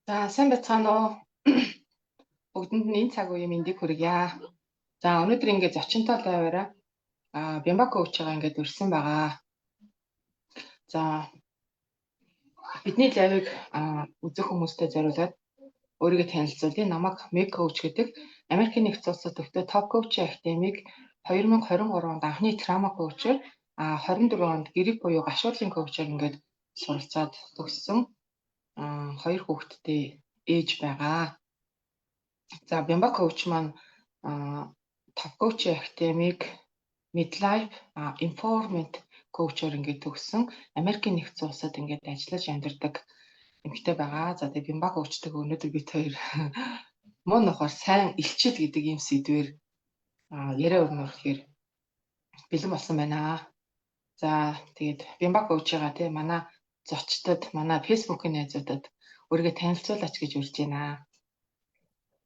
За, сайн байцгаана уу? Бүгдэнд нь энэ цаг үеийн мэндийг хүргье. За, өнөөдөр ингээд зочинтой live аараа Бямба coach байгаа ингээд урьсан байгаа. За, бидний live ыг үзэх хүмүүстэй зориулаад өөрийгөө танилцуулъя. Намайг Мэг coach гэдэг, Америкийн Нэгдсэн Улсад төвтэй Top Coach Academy-г 2023 онд анхны trauma coach ээр, 24 онд grief буюу гашуудлын coach ээр ингээд суралцаад төгссөн. Хоёр хүүхэдтэй ээж байгаа. За, Бямба coach маань Top Coach Academy-г Midlife Empowerment coach-оор ингээд төгссөн. Америкийн Нэгдсэн Улсад ингээд ажиллаж амьдардаг эмэгтэй байгаа. За, тэгээ Бямба coach-тэйг өнөөдөр бид хоёр муу нухаар сайн илчил гэдэг ийм сэдвээр яриа өрнө гэхээр бэлэн болсон байна. За, тэгээд Бямба coach-гаа тий манай зочдод, манай Facebook-ийн найзуудад өөрийгөө танилцуулаач гэж урьж байна.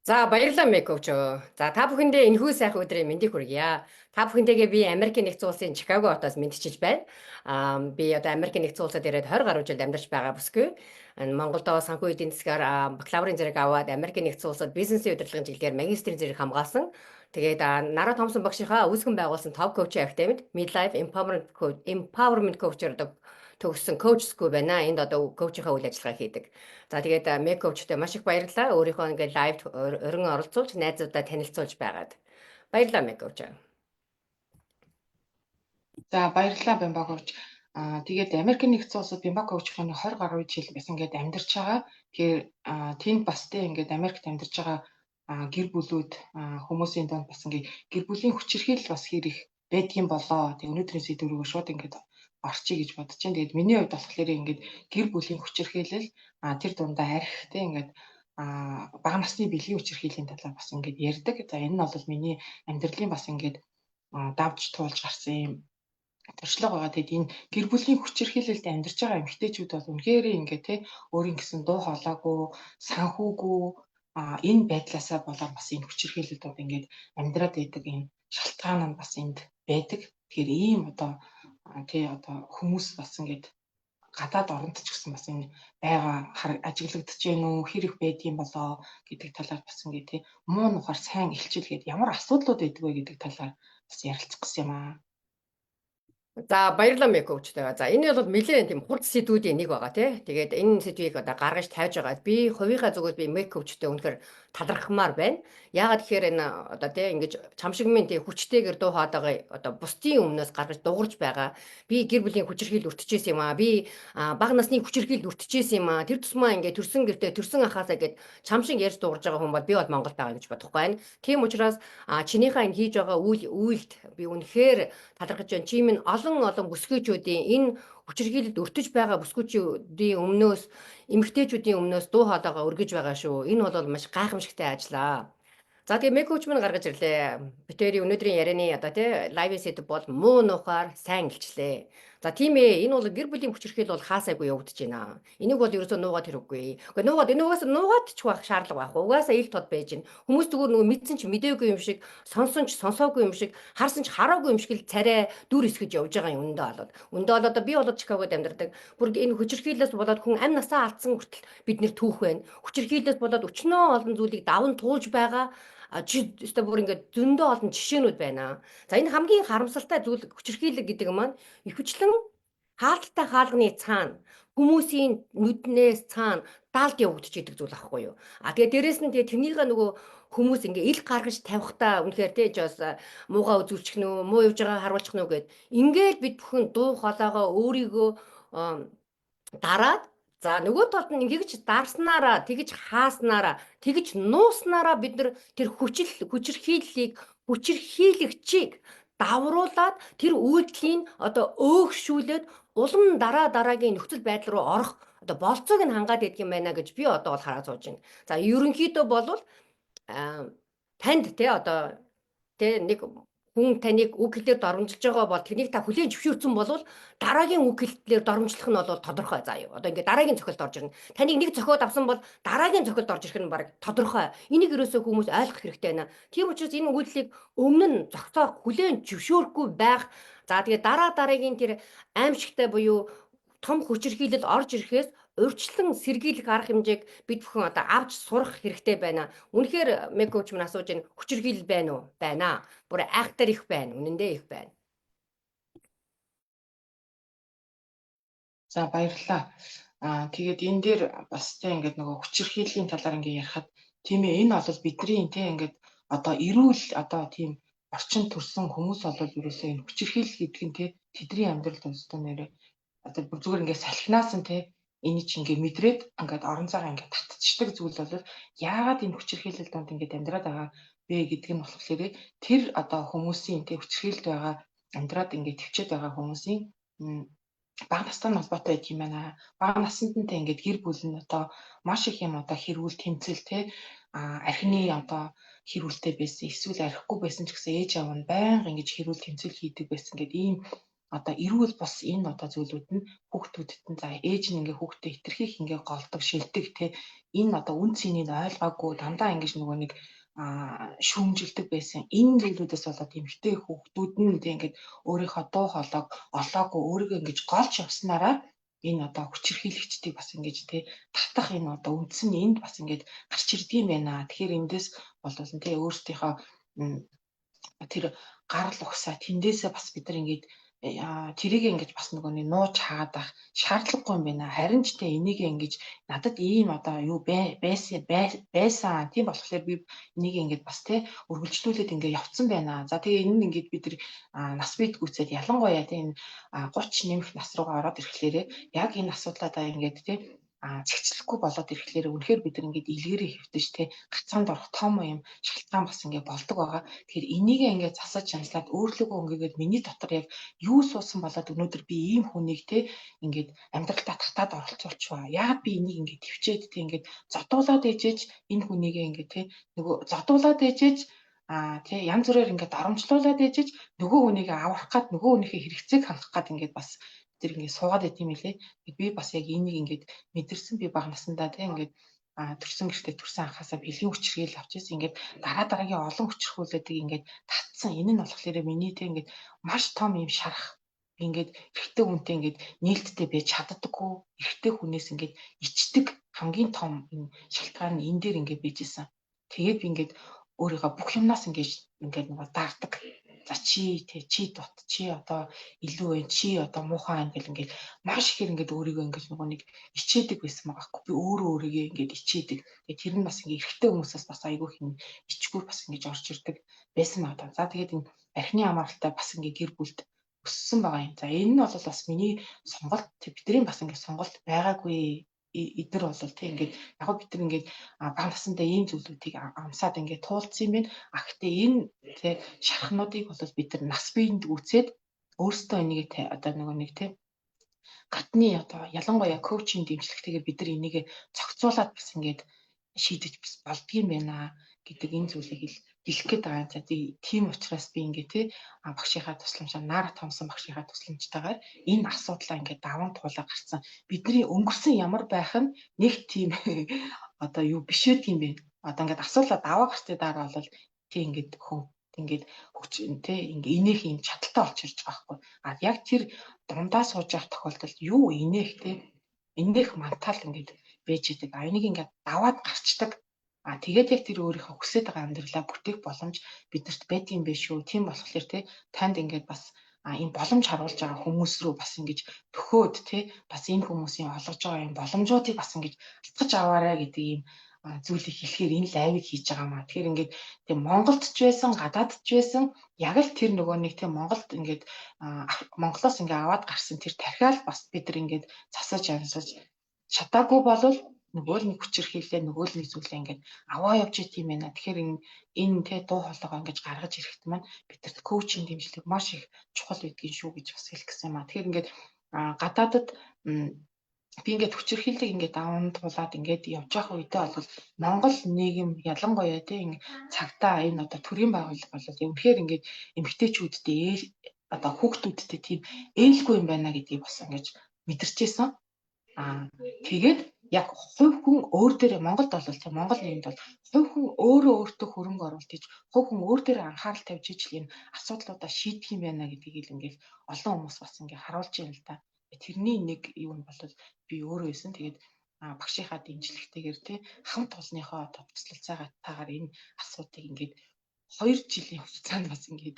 За, баярлалаа, Мэг coach. За, та бүхэндээ энэхүү сайхан өдрийн мэндийг хүргье. Та бүхэнтэйгээ би Америкийн Нэгдсэн Улсын Чикаго хотоос мэндчилж байна. Би одоо Америкийн Нэгдсэн Улсад ирээд 20 гаруй жил амьдарч байгаа бүсгүй. Монголдо санхүү эдийн засгаар бакалаврын зэрэг аваад, Америкийн Нэгдсэн Улсад бизнесийн удирдлагын чиглэлээр магистрийн зэрэг хамгаалсан. Тэгээд Нара Томсон багшийнхаа үүсгэн байгуулсан Top Coach Academy Midlife Empowerment Coach-оор одоо төгссөн coach school байна. Энд одоо coach ийнхаа үйл ажиллагаа хийдэг. За, тэгээд Мэг coach тэй маш их баярлалаа. Өөрийнхөө ингээд live урин оролцуулж, найзуудаа танилцуулж байгаад. Баярлалаа, Мэг coach. За, баярлалаа, Бямба coach. Тэгээд Америкийн Нэгдсэн Улсад Бямба coach-ийн 20 гаруй жил бас ингээд амьдарч байгаа. Тэгэхээр тэнд бас тэ ингээд Америкт амьдарч байгаа гэр бүлүүд, хүмүүсийн дунд бас ингээд гэр бүлийн хүчирхийлэл бас хэр их байдгийн болоо. Тэг өнөөдрийн сэдв рүү шууд ингээд орчие гэж бодож байна. Тэгээд миний хувьд болохоор ингээд гэр бүлийн хүчирхийлэл, тэр дундаа арх те ингээд бага насны бэлгийн хүчирхийллийн талаар бас ингээд ярьдаг. За, энэ нь бол миний амьдралын бас ингээд давж туулж гарсан юм туршлага байгаа. Тэгэд энэ гэр бүлийн хүчирхийлэлд амьдарч байгаа эмэгтэйчүүд бол үнэхээр ингээд те өөрийн гэсэн дуу хоолойгүй, санхүүгүй, энэ байдлаасаа болоод бас энэ хүчирхийлэлд бол ингээд амьдраад байдаг энэ шалтгаан нь бас энд байдаг. Тэгэхээр ийм одоо тий одоо хүмүүс бас ингээд гадаад оронд ч гэсэн бас энэ байгаа ажиглагдаж гэнэ үү, хэр их байдгийн болоо гэдэг талаар бас ингээд тий муу нухаар сайн илчил гээд ямар асуудлууд байдаг вэ гэдэг талаар бас ярилцах гэсэн юм аа. За, баярлалаа, Мэг coach тэй. За, энэ бол нэлээд тийм хурц сэдвүүдийн нэг байгаа, тий. Тэгээд энэ сэдвийг одоо гаргаж тавьж байгаа. Би хувийнхаа зүгээс би Мэг coach тэй үнэхээр талархмаар байна. Яагаад гэхээр энэ одоо тий ингэж чам шиг минь тий хүчтэйгээр дуу хоолойгоо одоо бусдын өмнөөс гаргаж дуугарч байгаа. Би гэр бүлийн хүчирхийлэл өртөжсэн юм аа. Би бага насны хүчирхийлэл өртөжсэн юм аа. Тэр тусмаа ингээд төрсөн гэртээ, төрсөн ахаасаа гэд чам шиг ярьж дуугарч байгаа хүн бол би бол Монголд байгаа гэж бодохгүй байна. Тийм учраас чинийхээ энэ хийж байгаа үйл үйлд би үнэхээр талархаж байна. Чи минь олон олон бүсгүйчүүдийн, энэ хүчирхийлэлд өртөж байгаа бүсгүйчүүдийн өмнөөс, эмэгтэйчүүдийн өмнөөс дуу хоолойгоо өргөж байгаа шүү. Энэ бол маш гайхамшигтай ажил аа. За, тэгээ Мэг coach минь гаргаж ирлээ. Бид хоёрын өнөөдрийн ярианы одоо тий live ын сэдэв бол муу нухаар сайн илчлээ. За, тийм ээ, энэ бол гэр бүлийн хүчирхийлэл бол хаасайгүй явагдаж байна. Энийг бол ерөөсөө нуугаад хэрэггүй. Гэхдээ нуугаад, энэ угаасаа нуугаад ч байх шаардлага байхгүй. Угаасаа ил тод байж байна. Хүмүүс зүгээр нөгөө мэдсэн ч мдээгүй юм шиг, сонсон ч сонсоогүй юм шиг, харсан ч хараагүй юм шиг л царай дүр эсгэж явж байгаа юм өндөө болоод. Өндөө болоод одоо би болоод Чикагод амьдардаг. Бүр энэ хүчирхийллээс болоод хүн амь насаа алдсан хүртэл бид нэр түүх байна. Хүчирхийллээс болоод өчнөө олон зүйлийг даван туулж байгаа чи өстой бүр ингээд зөндөө олон жишээнүүд байна. За, энэ хамгийн харамсалтай зүйл хүчирхийлэл гэдэг маань ихэвчлэн хаалттай хаалганы цаана, хүмүүсийн нүднээс цаана далд явагдаж идэг зүйл аахгүй юу. А тэгээ дээрэс нь тэгээ тэрнийгээ нөгөө хүмүүс ингээ ил гаргаж тавихтаа үнэхээр тий жос муугаа үзүүлчих нүү, муу явж байгаа харуулчих нүү гэд ингээл бид бүхэн дуу хоолойгоо өөрийгөө дараад, за, нөгөө талд нь ингэж дарснараа, тэгж хааснараа, тэгж нууснараа бид нар тэр хүчил хүчирхийллийг, хүчирхийлэгчийг давруулаад, тэр үйлдлийн одоо өөгшүүлээд улам дараа дараагийн нөхцөл байдал руу орох одоо болцоог нь хангаад идэх юм байна гэж би одоо бол хараад сууж байна. За, ерөнхийдөө бол танд те одоо те нэг хүн таныг үг хэлээр доромжилж байгаа бол тэрнийг та хүлээн зөвшөөрсөн бол дараагийн үг хэлээр доромжлох нь бол тодорхой заа юу. Одоо ингээд дараагийн цохилт орж ирнэ. Таныг нэг цохиод авсан бол дараагийн цохилт орж ирэх нь баг тодорхой. Энийг ерөөсөө хүмүүс ойлгох хэрэгтэй байна. Тийм учраас энэ үйлдэлийг өмнө нь зогсоох, хүлээн зөвшөөрөхгүй байх. За, тэгээ дараа дараагийн тэр аимшигтай буюу том хүчирхийлэл орж ирэхээс Урьдчилан сэргийлэх арга хэмжээг бид бүхэн одоо авч сурах хэрэгтэй байна. Үнэхээр Мекоуч минь асууж байна. Хүчирхийлэл байна уу? Байна. Бүр айхтар их байна. Үнэндээ их байна. За баярлалаа. Тэгээд энэ дээр бас тэ ингээд нөгөө хүчирхийллийн талаар ингээд ярихад тийм ээ, энэ бол бидний тэ ингээд одоо эрүүл одоо тийм орчин төрсэн хүмүүс бол ерөөсөө энэ хүчирхийлэл гэдэг нь тэ тэдний амьдралд өстөө нэрээ одоо бүр зүгээр ингээд салхинаас нь тэ энийг чи ингээд мэдрээд ингээд орон зайгаа ингээд татчихдаг зүйл бол яагаад энэ хүчирхийлэл донд ингээд амьдраад байгаа бэ гэдэг нь болохоор тэр одоо хүмүүсийн тэ хүчирхийлэлд байгаа амьдраад ингээд төвчээд байгаа хүмүүсийн бага настай нь холбоотой байдаг юм байна. Бага насанд нь тэ ингээд гэр бүл нь одоо маш их юм одоо хэрүүл тэмцэл тэ архины одоо хэрүүлтэй байсан, эсвэл архихгүй байсан ч гэсэн ээж аав нь байнга ингэж хэрүүл тэмцэл хийдэг байсан гэдэг ийм одоо эрүүл бус энэ одоо зүйлүүд нь хүүхдүүдэд нь, за ээж нь ингээ хүүхдээ хэтэрхийх ингээ голдог, шилдэг те, энэ одоо үн цэнийг ойлгоогүй дандаа ингэж нөгөө нэг шүүмжилдэг байсан. Энэ зүйлүүдээс болоод эмэгтэй хүүхдүүд нь тэг ингээд өөрийнхөө дуу хоолойг олоогүй өөрийгөө ингэж голж явснараа энэ одоо хүчирхийлэгчдийг бас ингэж те татах энэ одоо үндс нь энд бас ингэж гарч ирдэг юм байна. Тэгэхээр эндээс болвол те өөрсдийнхөө тэр гарал угсаа тэндээсээ бас бид нар ингэж тэрийг ингэж бас нөгөө нэг нууж хаагаад байх шаардлагагүй юм байна. Харин ч те энийг ингэж надад ийм одоо юу байсан байсан. Тийм болохоор би энийг ингэж бас те үргэлжлүүлээд ингэ явцсан байна. За тэгээ энэ нь ингэж бид нар нас бийд гүцээд ялангуяа те энэ 30 нэмэх нас руугаа ороод ирэхлээрээ яг энэ асуудлаа ингээд те цэгцлэхгүй болоод ирэхлээр үнэхээр бид нар ингээд илгээрээ хэвтэж те гацаанд орох том юм шалтгаан бас ингээд болдог байгаа. Тэгэхээр энийг ингээд засаж чанслаад өөрлөгөө өнгөгээд миний дотор яг юу суусан болоод өнөөдөр би ийм хүнийг те ингээд амьдралтаа татаад оролцуулчихваа. Яагаад би энийг ингээд төвчээд те ингээд зодуулаад ээжээж энэ хүнийгээ ингээд те нөгөө зодуулаад ээжээж тий янз бүрээр ингээд доромжлуулад ээжэж нөгөө хүнийг аврах гад нөгөө хүнийхээ хэрэгцээг хангах гад ингээд бас тэр ингээд суугаад байт юм лээ. Би бас яг энийг ингээд мэдэрсэн, би бага насндаа тий ингээд төрсөн гэртээ төрсэн анхаасаа бэлгийн хүчирхийлэл авч ирсэн. Ингээд дараа дараагийн олон хүчирхийллүүдийг ингээд татсан. Энэ нь болохоор миний тий ингээд маш том юм шарах. Ингээд эрэгтэй хүнтэй ингээд нээлттэй байж чаддаггүй. Эрэгтэй хүнээс ингээд ичдэг хамгийн том энэ шалтгаан нь энэ дээр ингээд байж исэн. Тэгээд би ингээд өөрийгөө бүх юмнаас ингээд ингээд нөгөө даардаг. За чи тэ чи дут, чи одоо илүү вэ, чи одоо муухай юм гэл ингээд маш ихээр ингээд өөрийгөө ингээд нөгөө нэг ичээдэг байсан байгаа хгүй. Би өөрөө өөрийгөө ингээд ичээдэг. Тэгээд тэр нь бас ингээд эрэгтэй хүмүүсээс бас айгүй их ичгүүр бас ингэж орж ирдэг байсан байгаа. За тэгээд энэ архины хамааралтай бас ингээд гэр бүлд өссөн байгаа юм. За энэ нь бол бас миний сонголт, бидний бас ингээд сонголт байгаагүй эднэр бол тийм ингээд яг бид нар ингээд бага насндаа ийм зүйлүүдийг амсаад ингээд туулсан юм байна. А гэхдээ энэ тий шархнуудыг бол бид нар нас биеинд үүсээд өөрсдөө энийг одоо нөгөө нэг тий гадны одоо ялангуяа коучинг дэмжлэгтэйгээр бид нар энийг зохицуулаад бас ингээд шийдэж бас болдгийм байна гэдэг энэ зүйлийг хэлэх гээд байгаа юм. За тийм учраас би ингээ тий багшийнхаа тусламжаар, Нара Томсон багшийнхаа тусламжтайгаар энэ асуудлаа ингээ даван туулаа гарцсан. Бидний өнгөрсөн ямар байх нь нэг тийм одоо юу биш байд юм бэ? Одоо ингээд асуудлаа даваа гарсны дараа бол тий ингээд хүн ингээд хүч тий ингээ инех юм чадaltaй болж ирж байгаа байхгүй. А яг тэр дундаа сууж явах тохиолдолд юу инех тий инех мантал ингээд байж идэг. А энийг ингээд даваад гарчдаг. А тэгээд яг тэр өөрийнхөө хүсэж байгаа амьдралаа бүтээх боломж бидэрт байдгийн байх шүү. Тийм болохоор те танд ингээд бас энэ боломж харуулж байгаа хүмүүс рүү бас ингэж төхөөд те бас энэ хүмүүсийн олгож байгаа юм боломжуудыг бас ингэж алхаж аваарай гэдэг ийм зүйлийг хэлэхээр энэ лайвыг хийж байгаа маа. Тэгэхээр ингээд тийм Монголд ч байсан, гадаадд ч байсан яг л тэр нөгөө нэг тийм Монголд ингээд Монголоос ингээд аваад гарсан тэр тархиал бас бид нар ингээд засаж янзаж чадаагүй болвол нөгөө л нэг хүчирхийлээ, нөгөө л нэг зүйлээ ингээд аваа явж идэм юм байна. Тэгэхээр энэ тэ дуу хоолойгоо ингэж гаргаж ирэхэд маань бидэрт коучинг дэмжлэг маш их чухал байдгийн шүү гэж бас хэлэх гэсэн юм аа. Тэгэхээр ингээд гадаадад би ингээд хүчирхийллийг ингээд даван туулаад ингээд явж байгаа үедээ бол Монгол нийгэм ялангуяа тий ингээд цагдаа энэ одоо төрийн байгууллага бол үнэхээр ингээд эмэгтэйчүүдтэй одоо хүүхдүүдтэй тийм ээлгүй юм байна гэдгийг бас ингэж мэдэрчээсэн. Тэгээд яг хувь хүн өөр дээрээ Монголд бол тийм Монгол нийгэмд бол хувь хүн өөрөө өөртөө хөрөнгө оруулалт хийж, хувь хүн өөр дээрээ анхаарал тавьж ижил энэ асуудлуудаа шийдэх юм байна гэдгийг л ингээл олон хүмүүс бас ингээ харуулж байна л да. Тэрний нэг юу нь бол би өөрөө байсан. Тэгээд багшийнхаа дэмжлэгтэйгээр тий хамт олонныхоо одоо туслалцаагаар энэ асуудыг ингээд 2 жилийн хугацаанд бас ингээд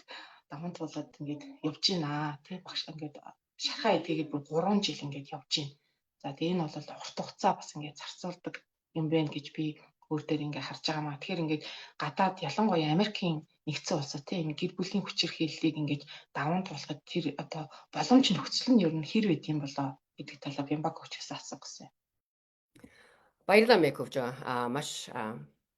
даван туулаад ингээд явж байна тий, багш ингээд шархаа эдгээгээд бүр 3 жил ингээд явж байна. За, тэгээ энэ бол урт хугацаа бас ингээд зарцуулдаг юм байна гэж би өөр дээр ингээ харж байгаа маа. Тэгэхээр ингээд гадаад, ялангуяа Америкийн нэгдсэн улсад тий энэ гэр бүлийн хүчирхийллийг ингээд даван туулахад тэр одоо боломж, нөхцөл нь ер нь хэр байд юм болоо гэдэг талаар Бямба coach ээс асуух гэсэн. Баярлалаа, Мэ coach. Маш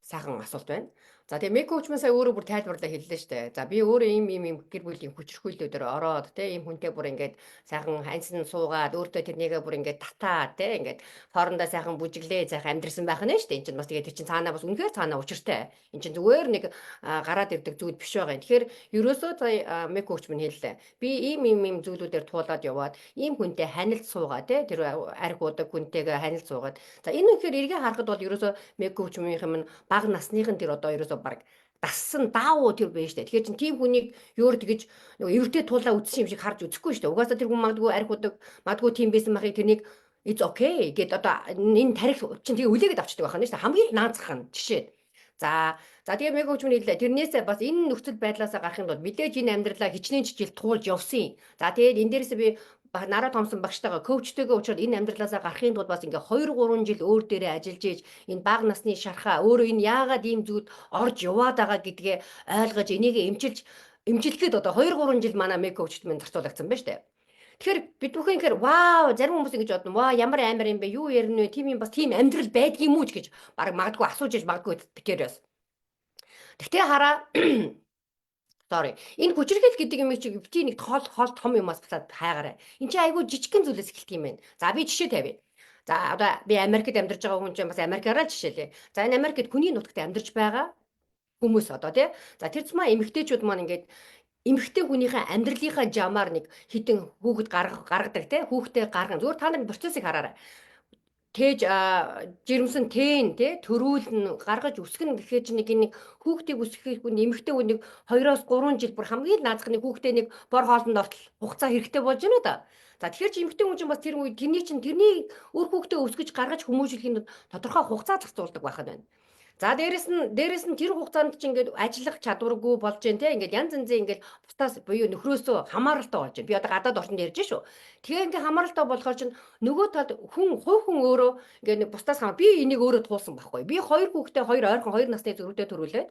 сайхан асуулт байна. За, тэгээ Мэ coach маань сая өөрөө бүр тайлбарлаа хэллээ шүү дээ. За, би өөрөө ийм ийм ийм гэр бүлийн хүчирхийллүүдээр ороод те ийм хүнтэй бүр ингээд сайхан ханьсан суугаад, өөртөө тэрнийгээ бүр ингээд татаад те ингээд хоорондоо сайхан бүжиглээ, сайхан амьдрсан байх нь шүү дээ. Энд чинь бас тэгээ тэр чинь цаанаа бас үнэхээр цаанаа учиртай. Энд чинь зүгээр нэг гараад ирдэг зүйл биш байгаа юм. Тэгэхээр ерөөсөө сая Мэ coach минь хэллээ. Би ийм ийм ийм зүйлүүдээр туулаад яваад, ийм хүнтэй ханилт суугаа те, тэр арх уудаг хүнтэйгээ ханилт суугаад. За, энэ үнэхээр эргээ харахад бол ерөөсөө Мэ coach минь бага насныхын тэр одоо ерөөсөө баг дассан даавуу тэр байж штэ. Тэгэхээр чин тийм хүнийг өөр тэгэж нөгөө эвэртэй туулаа үзсэн юм шиг харж үзэхгүй штэ. Угаасаа тэр хүн магадгүй арх удаг, магадгүй тийм байсан махыг тэрнийг it's okay гэд одоо энэ тарих чин тэгээ үлээгээд авчдаг байх нь штэ. Хамгийн наазах нь жишээ. За, тэгээ Мэ coach минь хэллээ. Тэрнээсээ бас энэ нөхцөл байдлаасаа гарахын тулд мэдээж энэ амьдралаа хичнээн жил туулж явсан. За, тэгээд энэ дээрээсээ би Нараа Томсон багштайгаа, coach тэйгээ уулзаад энэ амьдралаасаа гарахын тулд бас ингээ 2 3 жил өөр дээрээ ажиллаж ийж, энэ бага насны шархаа, өөрөө энэ яагаад ийм зүйлд орж яваад байгаа гэдгээ ойлгож, энийг эмчилж эмчилгээд одоо 2 3 жил манай Мэ coach т минь зарцуулагдсан байна штэ. Тэгэхээр бид бүхэн ихээр вау, зарим хүмүүс ингэж бодно. Ваа, ямар амар юм бэ? Юу ярина вэ? Тийм юм бас тийм амьдрал байдгийм үү гэж баг магадгүй асууж иж магадгүй тэгэхээр бас. Тэгтээ хараа, sorry. Энэ хүчирхийлэл гэдэг юм чи бити нэг хол хол том юмас буцаад хайгаарай. Энд чинь айгүй жижигхэн зүйлээс эхэлдэг юм байна. За, би жишээ тавья. За, одоо би Америкт амьдарч байгаа хүн чинь бас Америкаараа жишээлээ. За, энэ Америкт хүний нутагт амьдарч байгаа хүмүүс одоо тий. За, тэр тусмаа эмэгтэйчүүд маань ингээд эмэгтэй хүнийхээ амьдралынхаа жамаар нэг хитэн хүүхэд гаргадаг тий, хүүхдээ гаргана. Зүгээр та нарын процессыг хараарай. Тээж жирэмсэн тэн тий төрүүлнэ, гаргаж өсгөнө гэхээр чинь нэг нэг хүүхдийг өсгөх хүн, эмэгтэй хүн нэг 2-оос 3 жил, бүр хамгийн наазах нэг хүүхдээ нэг бор хоолнд ортол хугацаа хэрэгтэй болж байна да. За, тэгэхээр чи эмэгтэй хүн чинь бас тэр үед тэрний чинь тэрний үр хүүхдээ өсгөж гаргаж хүмүүжүүлэхийн тодорхой хугацаа зарцуулдаг байх нь байна. За, дээрэс нь тэр хугацаанд чинь ингээд ажиллах чадваргүй болж байна те, ингээд янз янзын ингээд бусдаас буюу нөхрөөсөө хамааралтай болж байна. Би одоо гадаад орчинд ярьж шүү. Тэгээ ингээд хамааралтай болохоор чинь нөгөө талд хүн, хувь хүн өөрөө ингээд нэг бусдаас хамаа, би энийг өөрөө туулсан байхгүй. Би хоёр хүүхдээ хоёр ойрхон хоёр насны зөрүүтэй төрүүлээд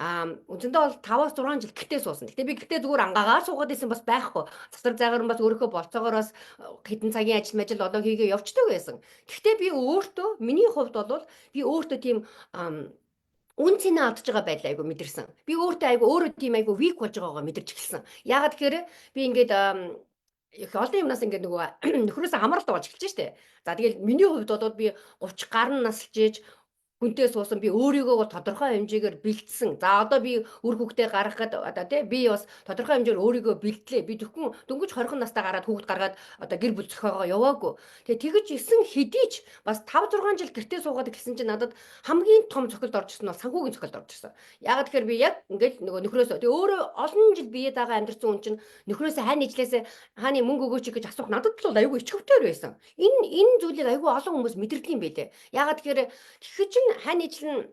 үндсэндээ бол 5-аас 6 жил гэртээ суусан. Гэтэ би гэртээ зүгээр ангаагаар суугаад исэн бас байхгүй. Засар заагаар бас өөрийнхөө болцоогоор бас хэдэн цагийн ажил мажил одоо хийгээ явцдаг байсан. Гэхдээ би өөртөө, миний хувьд бол би өөртөө тийм үн цэнэ алдаж байгаа байдлаа айгу мэдэрсэн. Би өөртөө айгу өөрөө тийм айгу weak болж байгаагаа мэдэрч эхэлсэн. Яагаад гэхээр би ингээд их олон юмнаас ингээд нөгөө нөхрөөсөө хамааралтай болж эхэлж штэ. За, тэгэл миний хувьд бол би 30 гаруй насалж ээж хүнтэй суусан, би өөрийгөө бол тодорхой хэмжээгээр бэлдсэн. За, одоо би үр хүүхдээ гаргахад одоо тий би бас тодорхой хэмжээгээр өөрийгөө бэлдлээ. Би зөвхөн дөнгөж 20 настай гараад хүүхд гаргаад одоо гэр бүл зохиогоо яваагүй. Тэгээ тэгэж исэн хэдий ч бас 5 6 жил гэртээ суугаад эхэлсэн чинь надад хамгийн том цохилд орж ирсэн бол санхүүгийн цохилд орж ирсэн. Яагаад тэгэхээр би яг ингээд нөгөө нөхрөөсөө тэгээ өөрөө олон жил бие дагаа амьдарсан хүн чинь нөхрөөсөө хань ижлээсээ хааны мөнгө өгөөч гэж асуух надад л бол айгүй ичхөвтэй байсан. Энэ зүйлийг айгүй олон хүмүүс мэдэрдэг юм байлээ. Яагаад тэгэхээр тэгэхэд чинь хань ижил нь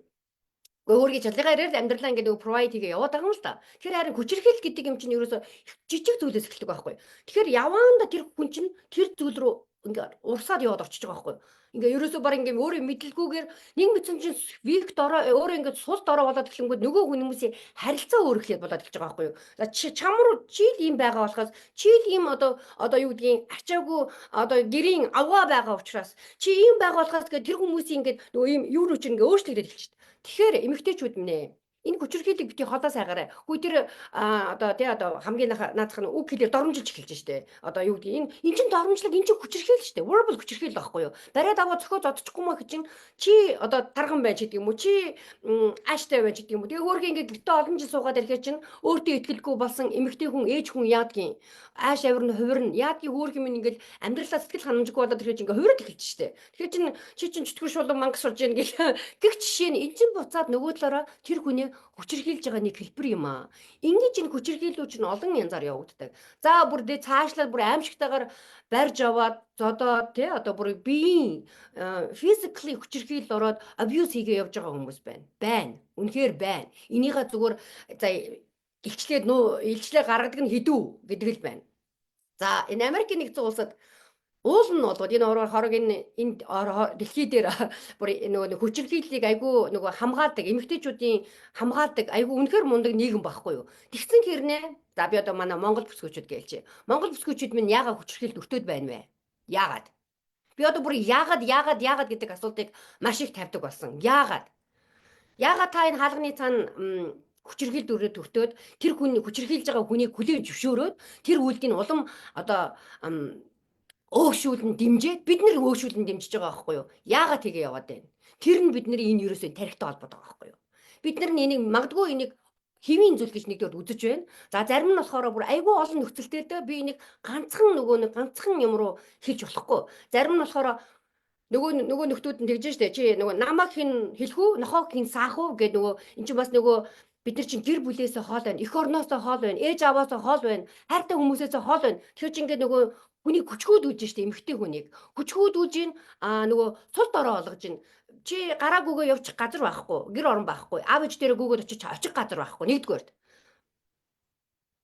өөрийн чадлынхаа ирээр амьдралаа ингээд нөгөө provide хийгээ яваад байгаа юм л та. Тэгэхээр харин хүчирхийлэл гэдэг юм чинь ерөөсөө жижиг зүйлээс эхэлдэг байхгүй. Тэгэхээр яваанда тэр хүн чинь тэр зүйл рүү ингээд урсаад яваад орчиж байгаа байхгүй. Ингээ ерөөсөө баг ингээ өөрөө мэдлгүйгээр нэг мэдсэн чинь weak дорой, өөрөө ингээд сул дорой болоод эхлэнгүүд нөгөө хүмүүсийн харилцаа өөр эхлээд болоод эхэлж байгаа байхгүй юу. За, чам руу чи л ийм байгаа болохоос, чи л ийм одоо юу гэдгийг ачаагүй, одоо гэрийн авгаа байгаа учраас, чи ийм байгаа болохоос гэх тэр хүмүүсийн ингээд нөгөө ийм юу руу чинь ингээ өөрчлөгдөд эхэлж. Тэгэхээр эмэгтэйчүүд минь ээ, энэ хүчирхийллийг бити холоо сайгаарай. Хүү, тэр одоо тий одоо хамгийн наацх нь үг хэлээр доромжилж эхэлж штэ. Одоо юу гэдэг, энэ эн чин доромжлог, эн чин хүчирхийлэл штэ. Verbal хүчирхийлэл байхгүй юу? Бариад аваа цохио зодчихгүй маа гэж чинь чи одоо тарган байж гэдэг юм уу? Чи ааштай байж гэдэг юм уу? Тэгээ хөөрхөн ингээд гэртээ олон жил суугаад ирэхээр чинь өөртөө итгэлгүй болсон эмэгтэй хүн, ээж хүн яадгийн ааш авирна, хувирна. Яадгийн хөөрхөн минь ингээд амьдралаа сэтгэл ханамжгүй болоод ирэхээр чинь ингээд хувираад эхэлж штэ. Тэгэхээр чин чи чин чөтгөр шулуун мангас болж гин гэх гэх жишээ нь эн чин буцаад нөгөө талаараа тэр хүний хүчирхийлж байгаа нэг хэлбэр юм аа. Ингэж энэ хүчирхийлүүд чинь олон янзаар явагддаг. За бүр дэ цаашлаад бүр аимшигтайгаар барьж аваад зодоод тий одоо бүр биеийн physically хүчирхийлэл ороод abuse хийгээ явж байгаа хүмүүс байна. Байна. Үнэхээр байна. Энийгээ зүгээр за илчлээд нүү илчлээ гаргадаг нь хэдүү гэдэг л байна. За, энэ Америкийн нэгдсэн улсад уул нь болгоод энэ ороор хорог энэ энэ дэлхий дээр бүр нөгөө хүчирхийллийг айгүй нөгөө хамгаалдаг, эмэгтэйчүүдийн хамгаалдаг айгүй үнэхээр мундаг нийгэм байхгүй юу. Тэгсэн хэрнээ за би одоо манай Монгол бүсгүйчүүд гэлжээ. Монгол бүсгүйчүүд минь яагаад хүчирхийлэлд өртөөд байна вэ? Яагаад? Би одоо бүр яагаад, яагаад, яагаад гэдэг асуултыг маш их тавьдаг болсон. Яагаад? Яагаад та энэ хаалганы цаана хүчирхийлэлд өрөөд өртөөд тэр хүн хүчирхийлж байгаа хүнийг хүлээн зөвшөөрөөд тэр үйлдэл нь улам одоо өөгшүүлэн дэмжээд, бид нэр өөгшүүлэн дэмжиж байгаа байхгүй юу? Яагаад тэгээ яваад байна? Тэр нь бидний энэ ерөөсөө тарихтай холбоотой байгаа байхгүй юу? Бид нар энийг магадгүй энийг хэвийн зүйл гэж нэгдүгээр үзэж байна. За, зарим нь болохоор бүр айгүй олон нөхцөлтэй л дээ, би энийг ганцхан нөгөө нэг ганцхан юм руу хэлж болохгүй. Зарим нь болохоор нөгөө нөхдүүд нь тэгж штэ, чи нөгөө намайг хэн хэлэх үү, нохоог хэн саах уу гэд. Нөгөө эн чинь бас нөгөө бид нар чинь гэр бүлээсээ хоол байна, эх орноосоо хоол байна, ээж аваасаа хоол байна, хайртай хүмүүсээсээ хоол байна. Тэгэхээр чи ингээд нөгөө хүнийг хүчхүүд үүж штэ, эмэгтэй хүнийг хүчхүүд үүж ин нөгөө сул дорой олгож ин. Чи гараа гүгээ явчих газар байхгүй, гэр орон байхгүй, аав ээж дээрээ гүгээд очиж очих газар байхгүй. Нэгдүгээрт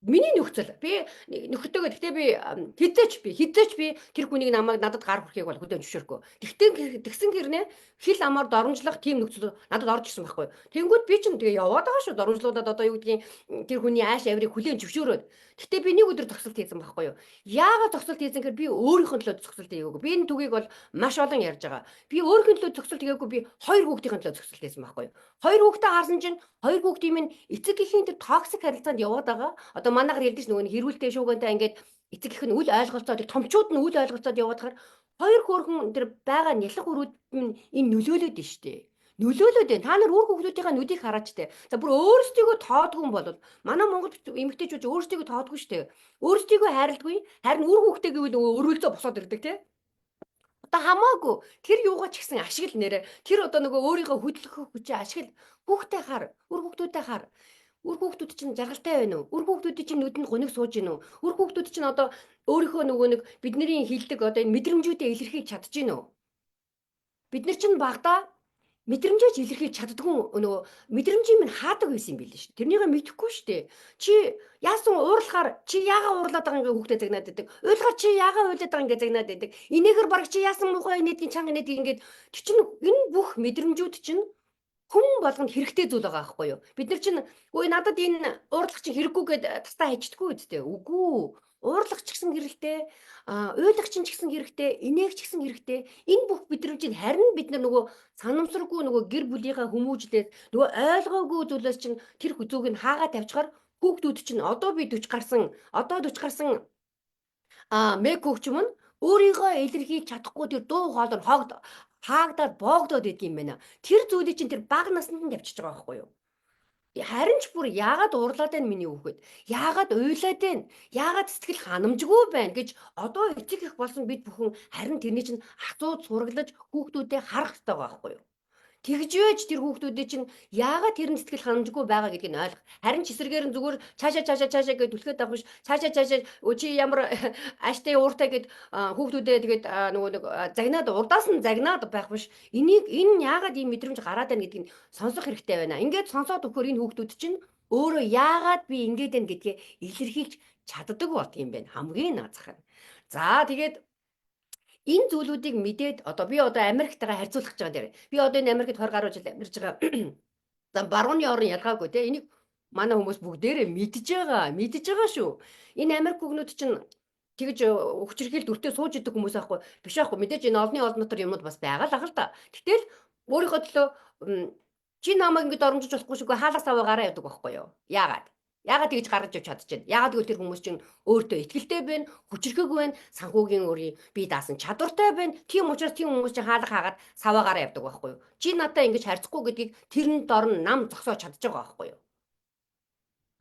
миний нөхцөл, би нөхөртөөгөө, гэхдээ би хизээч би тэр хүнийг намайг надад гар хүрэхийг бол хүлээн зөвшөөрөхгүй. Тэгтээ тэгсэн хэрнээ хил амаар доромжлох тийм нөхцөл надад орж ирсэн байхгүй. Тэнгүүд би чинь тэгээ яваад байгаа шүү, доромжлуудад, одоо юу гэдгийг, тэр хүний ааш авирыг хүлээн зөвшөөрөөд. Гэхдээ би нэг өдөр зогсолт хийсэн байхгүй юу. Яагаад зогсолт хийсэн гэхээр би өөрийнхөө төлөө зогсолт хийгээгүй. Би энэ түгийг бол маш олон ярьж байгаа. Би өөрийнхөө төлөө зогсолт хийгээгүй, би хоёр хүүхдийн төлөө зогсолт хийсэн байхгүй юу. Хоёр хүүхдээ харсан чинь хоёр хүүхдийн минь эцэг эхийн тэр toxic харилцаанд яваад байгаа. Одоо манайхаар хэлдэг ш, нөгөө хэрүүлтэй шүүгэнтэй ингээд эцэг эх нь үл ойлголцоод, томчууд нь үл ойлголцоод яваад хаар хоёр хөөрхөн тэр байгаа нялх өрүүд нь энэ нөлөөлөд нь штэ, нөлөөлөд байна. Та нар үр хүүхдүүдийнхээ нүдийг хараач те. За, бүр өөрсдийгөө тоодгүй юм бол манай Монгол эмэгтэйчүүд өөрсдийгөө тоодгүй штэ. Өөрсдийгөө хайрладгүй. Харин үр хүүхдээ гэвэл нөгөө өрөөлцөө босоод ирдэг те. Одоо хамаагүй тэр юугаа ч гэсэн ашигла нэрэ. Тэр одоо нөгөө өөрийгөө хөдлөх хүчээ ашигла. Хүүхдээ хар, үр хүүхдүүдээ хар. Үр хүүхдүүд чинь жаргалтай байна уу? Үр хүүхдүүдийн чинь нүдэнд гуниг сууж гин үү? Үр хүүхдүүд чинь одоо өөрийнхөө нөгөө нэг бидний хилдэг одоо энэ мэдрэмжүүдээ илэрхийлж чадж гин үү? Бид нар чинь багадаа мэдрэмжээ илэрхийлж чаддгүй, нөгөө мэдрэмжийн минь хаадаг байсан юм билээ шүү. Тэрнийгээ мэдэхгүй шүү дээ. Чи яасан уурлахаар чи яагаад уурлаад байгаа ингээ хүүхдээ загнаад байдаг. Уйлахаар чи яагаад уйлаад байгаа ингээ загнаад байдаг. Инээхэр бараг чи яасан муухай инээдгийн чанга инээдгийн ингээд тэр чинь энэ бүх мэдрэмжүүд чинь хүн болгонд хэрэгтэй зүйл байгаа байхгүй юу? Бид нар чинь өө надад энэ уурлах чинь хэрэггүй гэд тастаа хайчдаггүй үсттэй. Үгүй. Уурлах ч гэсэн хэрэгтэй, уйлах чинь ч гэсэн хэрэгтэй, инээх ч гэсэн хэрэгтэй. Энэ бүх мэдрэмжийг харин бид нар нөгөө санамсаргүй нөгөө гэр бүлийнхаа хүмүүжлээс, нөгөө ойлгоогүй зүйлээс чинь тэр зүг нь хаагаа тавьчихаар хүүхдүүд чинь одоо би 40 гарсан, одоо 40 гарсан мэг хөгжим нь өөрийгөө илэрхийлж чадахгүй тэр дуу хоолой нь хогд хаагдаад боогдоод идэг юм байна. Тэр зүйлийг чинь тэр бага наснд нь тавьчихж байгаа байхгүй юу? Харин ч бүр яагаад уурлаад байна миний хүүхэд? Яагаад уйлаад байна? Яагаад сэтгэл ханамжгүй байна гэж одоо эцэг их болсон бид бүхэн харин тэрний чинь асууж сураглаж хүүхдүүдэд харах хэрэгтэй байгаа байхгүй юу? Тэгж байж тэр хүүхдүүдийн чинь яагаад тэр нь сэтгэл ханамжгүй байгаа гэдгийг нь ойлгох. Харин ч эсрэгээр нь зүгээр цаашаа цаашаа цаашаа гэж түлхээд авах биш. Цаашаа цаашаа чи ямар ааштай ууртай гэд хүүхдүүдээ тэгээд нөгөө нэг загнаад, урдаас нь загнаад байх биш. Энийг энэ яагаад ийм мэдрэмж гараад байна гэдгийг сонсох хэрэгтэй байна. Ингээд сонсоод өгөхөөр энэ хүүхдүүд чинь өөрөө яагаад би ингэж байна гэдгээ илэрхийлж чаддаг болдго юм байна. Хамгийн наазах нь. За, тэгээд энэ зүйлүүдийг мэдээд одоо би одоо Америктайгаа харьцуулах гэж байгаа дэр. Би одоо энэ Америкт 20 гаруй жил амьдарч байгаа. За, барууны орн ялгаагүй те. Энийг манай хүмүүс бүгдээрээ мэдж байгаа. Мэдж байгаа шүү. Энэ Америк хүүгнүүд чинь тэгж хүчирхийлэлд өртөө сууж идэг хүмүүс аахгүй биш аахгүй, мэдээж энэ олонний олон дотор юмуд бас байгаа л ах л та. Гэтэл өөрийнхөө төлөө чи намайг ингэж доромжиж болохгүй шүү, хаалга саваа гараа явдаг байхгүй юу? Яагаад? Яагаад тэгж гаргаж явж чадчихэв? Яагаад гэвэл тэр хүмүүс чинь өөртөө итгэлтэй байна, хүчирхэг байна, санхүүгийн өөрийн бие даасан чадвартай байна. Тийм учраас тийм хүмүүс чинь хаалга хаагаад саваа гараа явдаг байхгүй юу? Чи надаа ингэж харьцахгүй гэдгийг тэрэн дор нь нам зогсоож чадж байгаа байхгүй юу?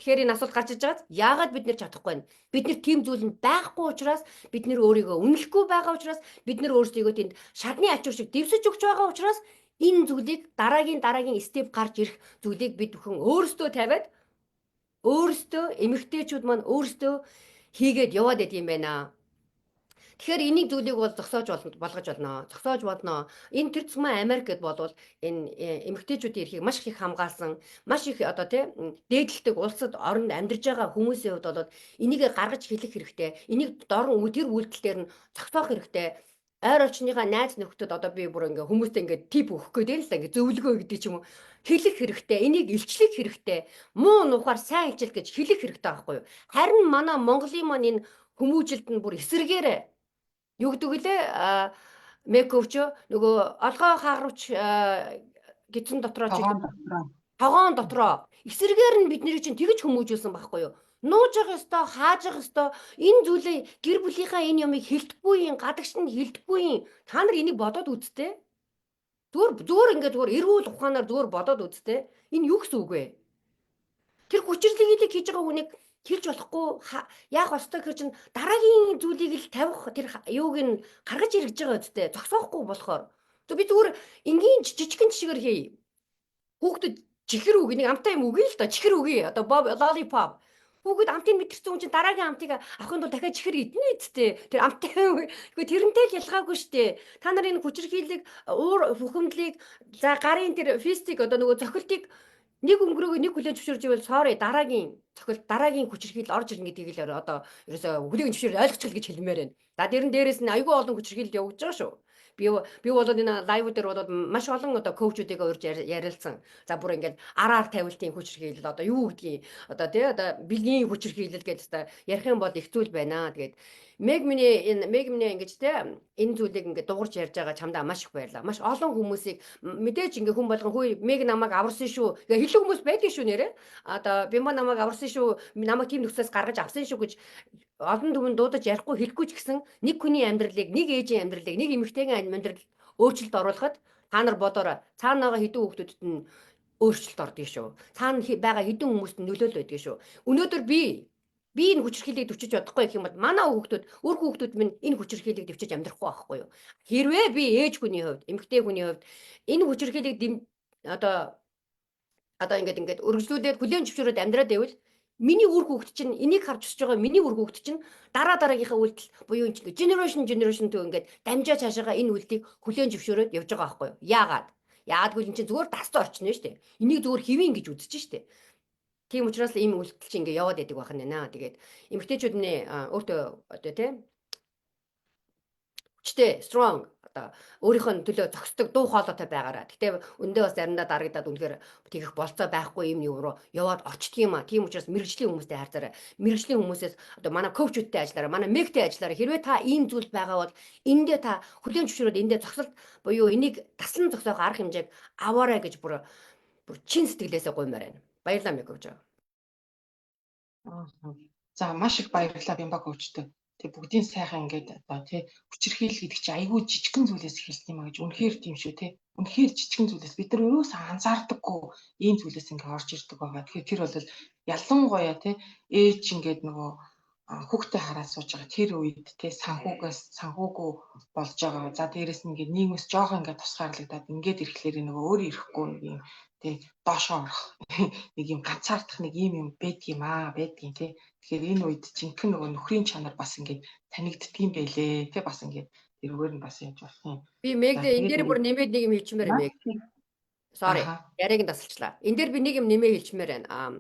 Тэгэхээр энэ асуулт гарч иж байгаа. Яагаад бид нэр чадахгүй байна? Бид нэр тийм зүйл нь байхгүй учраас, бид нэр өөрийгөө үнэлэхгүй байгаа учраас, бид нэр өөрсдийгөө тэнд шарны ачуур шиг дэвсэж өгч байгаа учраас Энэ зүйлийг дараагийн step гарч ирэх зүйлийг бид бүхэн өөрсдөө тавиад, өөрсдөө, эмэгтэйчүүд маань өөрсдөө хийгээд яваад байт юм байна. Тэгэхээр энийг зүйлийг бол зогсоож болгож болно. Зогсоож болно. Энэ тэр тусмаа Америкт болвол энэ эмэгтэйчүүдийн эрхийг маш их хамгаалсан, маш их одоо тий дээдэлдэг улсад, оронд амьдарч байгаа хүмүүсийн хувьд бол энийг гаргаж хэлэх хэрэгтэй. Энийг дорн тэр үйлдэл дээр нь зогсоох хэрэгтэй. Ойр орчныхаа найз нөхдөд, одоо би бүр ингээ хүмүүстэй ингээ tip өгөх гээд л да, ингээ зөвлөгөө гэдэг ч юм уу, хэлэх хэрэгтэй. Энийг илчлэх хэрэгтэй. Муу нухаар сайн хичээл гэж хэлэх хэрэгтэй байхгүй юу? Харин манай Монголын маань энэ хүмүүжилт нь бүр эсэргээрээ, юу гэдэг вүлээ, мекөвч нөгөө олгой хаагравч гидсэн дотроо ч Тогоон дотроо. Тогоон дотроо эсэргээр нь бидний чинь тэгж хүмүүжүүлсэн байхгүй юу? Нууж явах ёстой, хааж явах ёстой. Энэ зүйлээ, гэр бүлийнхаа энэ юмыг хэлдэхгүй юм, гадагш нь хэлдэхгүй юм. Та нар энийг бодоод үзтээ. Зүгээр зүгээр ингээд зүгээр эрүүл ухаанаар зүгээр бодоод үзтээ. Энэ юу гэсэн үг вэ? Тэр хүчирхийллийг хийж байгаа хүнийг хэлж болохгүй, яах ёстой гэхэр чинь дараагийн зүйлийг л тавих тэр юуг нь гаргаж ирж байгаа үстэй, зогсоохгүй болохоор. Тэг би зүгээр энгийн жижигхэн жишгээр хий. Хүүхдэд чихэр үг, нэг амтай юм үгүй л доо, чихэр үгүй. Одоо боб lollipop. Хүүхэд амтыг мэдэрсэн хүн чинь дараагийн амтыг авахын тулд дахиад чихэр иднэ үсттэй. Тэр амтай. Гэхдээ тэрнтэй л ялгаагүй штэ. Та нар энэ хүчирхийллийг, уур хөхөмдлийг, за гарын тэр fist ийг, одоо нөгөө цохилтыг нэг өнгөрөөгөө нэг хүлээн зөвшөөрж ивэл, sorry, дараагийн цохилт, дараагийн хүчирхийлэл орж ирнэ гэдгийг л одоо ерөөсөө хүлээн зөвшөөрөл ойлгочихл гэж хэлмээр байна. За, дэрэн дээрээс нь айгүй олон хүчирхийлэл явагдаж байгаа шүү. Би бол энэ live дээр бол маш олон одоо coach уудыг урьж ярилцсан. За, бүр ингээд араар тавилтын хүчирхийлэл, одоо юу гэдгийг, одоо тий, одоо бэлгийн хүчирхийлэл гэж одоо ярих юм бол их зүйл байна. Тэгээд Мег миний энэ Мег миний ингэж тий энэ зүйлийг ингээд дуурч ярьж байгаа чамдаа маш их баярлалаа. Маш олон хүмүүсийг мэдээж ингээ хүн болгон "Хөөе, Мег намайг аварсан шүү" гэ хэлэх хүмүүс байдаг шүү нэрээ. Одоо "Бимба намайг аварсан шүү, намайг тийм нөхцөлөөс гаргаж авсан шүү" гэж олон түмэн дуудаж ярихгүй, хэлэхгүй ч гэсэн нэг хүний амьдралыг, нэг ээжийн амьдралыг, нэг эмэгтэйгийн амьдрал өөрчлөлт оруулахад та нар бодоорой. Цаана байгаа хэдэн хүүхдүүдэд нь өөрчлөлт ордгийг шүү. Цаана байгаа хэдэн хүмүүст нь нөлөөлөл байдгийг шүү. Өнөөдөр би энэ хүчирхийллийг төвчж чадахгүй гэх юм бол манай хүүхдүүд, үр хүүхдүүд минь энэ хүчирхийллийг төвчж амьдрахгүй байхгүй юу? Хэрвээ би ээж хүний хувьд, эмэгтэй хүний хувьд энэ хүчирхийллийг одоо ингээд өргөжлүүлээд хүлээн зөвшөөрөөд амьдраад байвал миний үр хүүхд чинь, энийг харж өсөж байгаа миний үр хүүхд чинь дараа дараагийнхаа үйлдэл буюу энэ чинь generation to ингээд дамжаа цаашаага энэ үйлдэлийг хүлээн зөвшөөрөөд явж байгаа байхгүй юу? Яагаад? Яагаад гэвэл энэ чинь зүгээр дастай орчин шүү дээ. Энийг зүгээр хэвийн гэж үзэж шүү дээ. Тийм учраас л ийм үйлдэл чинь ингээ яваад байдаг байх нь нэ. Тэгээд эмэгтэйчүүд нэ өөртөө одоо тий хүчтэй, strong, одоо өөрийнхөө төлөө зогсдог дуу хоолойтой байгаараа. Гэтэ өндөө бас заримдаа дарагдаад үнэхээр тэгэх болцоо байхгүй юм юу руу яваад орчдөг юм а. Тийм учраас мэргэжлийн хүмүүстэй харьцаарай. Мэргэжлийн хүмүүсээс, одоо манай coach үүдтэй ажиллаарай. Манай мегтэй ажиллаарай. Хэрвээ та ийм зүйл байгаа бол эндээ та хүлээн зөвшөөрөөд эндээ зогсолт буюу энийг таслан зогсоох арга хэмжээг аваарай гэж бүр чин сэтгэлээсээ гуймаар байна. Баярлалаа, Мэг coach. За, маш их баярлалаа, Бимба coach той. Тэг бүгдийн сайхан ингээд одоо тий хүчирхийлэл гэдэг чинь айгүй жижигхэн зүйлээс эхэлдэг юм а гэж, үнэхээр тийм шүү тий. Үнэхээр жижигхэн зүйлээс, бид нар өөрөөсөө анзаардаггүй ийм зүйлээс ингээд орж ирдэг байгаа. Тэгэхээр тэр бол ялангуяа тий ээж ингээд нөгөө хүүхдээ хараад сууж байгаа тэр үед тий санхүүгээс санхүүгүй болж байгаа. За, дээрэс нь ингээд нийгмээс жоохон ингээд тусгаарлагдаад ингээд ирэхлээр нөгөө өөрөө ирэхгүй нэг юм тий доошоо орох нэг юм, ганцаардах нэг юм юм байдгийм аа байдгийн тий. Тэгэхээр энэ үед жинхэнэ нөгөө нөхрийн чанар бас ингээд танигддаг юм байлээ тий, бас ингээд тэрүүгээр нь бас яаж болох юм. Би Мэг энэ дээр бүр нэмээд нэг юм хэлчмээр, Мэг. Sorry. Яриаг нь тасалчлаа. Энэ дээр би нэг юм нэмээ хэлчмээр байна. Аа,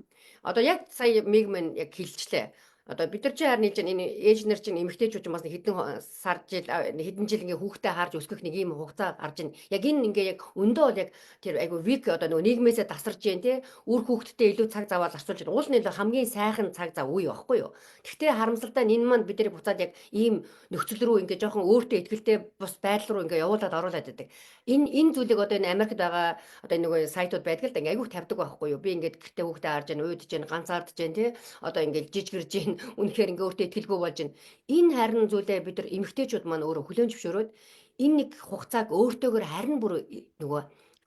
одоо яг сая Мэг мань яг хэлчлээ. Одоо бид нар чинь харин чинь энэ ээж нар чинь, эмэгтэйчүүд чинь бас хэдэн сар жил, хэдэн жил ингээ хүүхдээ харж өсгөх нэг ийм хугацаа гарч ийн. Яг энэ ингээ яг өндөө бол яг тэр айгу weak, одоо нөгөө нийгмээсээ тасарч जैन тий үр хүүхдтэй илүү цаг заваа зарцуулж байна. Уул нь илүү хамгийн сайхан цаг зав үе байхгүй юу? Тэгтээ харамсалтай нь энэ маань бид нар буцаад яг ийм нөхцөл рүү ингээ жоохон өөртөө ихтэй бус байдал руу ингээ явуулаад оруулаад байдаг. Энэ зүйлийг одоо энэ Америкт байгаа одоо нөгөө сайтууд байдаг л да, ингээ айгүйх тавьдаг байхгүй юу? Би ингээд гэртээ хүүхдээ харж जैन, уйдж जैन, ганцаардж जैन тий одоо ингээ жижигэрж जैन, үнэхээр ингээ өөртөө итгэлгүй болж байна. Энэ харин зүйлээ бид нар эмэгтэйчүүд маань өөрөө хүлээн зөвшөөрөөд энэ нэг хугацааг өөртөөгөр харин бүр нөгөө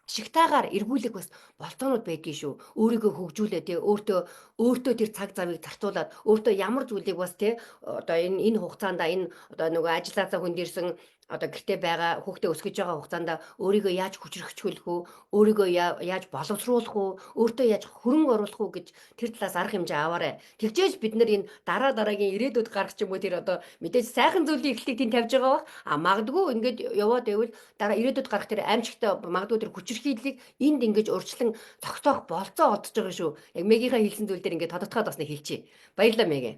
ашигтайгаар эргүүлэх бас болцоонууд байдгийн шүү. Өөрийгөө хөгжүүлээ тий өөртөө өөртөө тэр цаг завыг зарцуулаад өөртөө ямар зүйлийг бас тий одоо энэ хугацаанд энэ одоо нөгөө ажилласаа хөндөрсөн одоо гэртээ байгаа, хүүхдээ өсгөж байгаа хугацаанд өөрийгөө яаж хүчрхэгжүүлэх үү, өөрийгөө яаж боловсруулах уу, өөртөө яаж хөрөнгө оруулах уу гэж тэр талаас арга хэмжээ аваарай. Тэгжээж бид нар энэ дараа дараагийн ирээдүйд гарах ч юм уу, тэр одоо мэдээж сайхан зүйлийн эхлэлийг тэнд тавьж байгаа бах. А магадгүй ингээд яваад байвал дараа ирээдүйд гарах тэр аимшигтай, магадгүй тэр хүчирхийллийг энд ингэж урьдчилан зогсоох болцоо олдож байгаа шүү. Яг Мегийнхаа хэлсэн зүйл дээр ингээд тодотгоод бас нэг хэлчихье. Баярлалаа, Меги.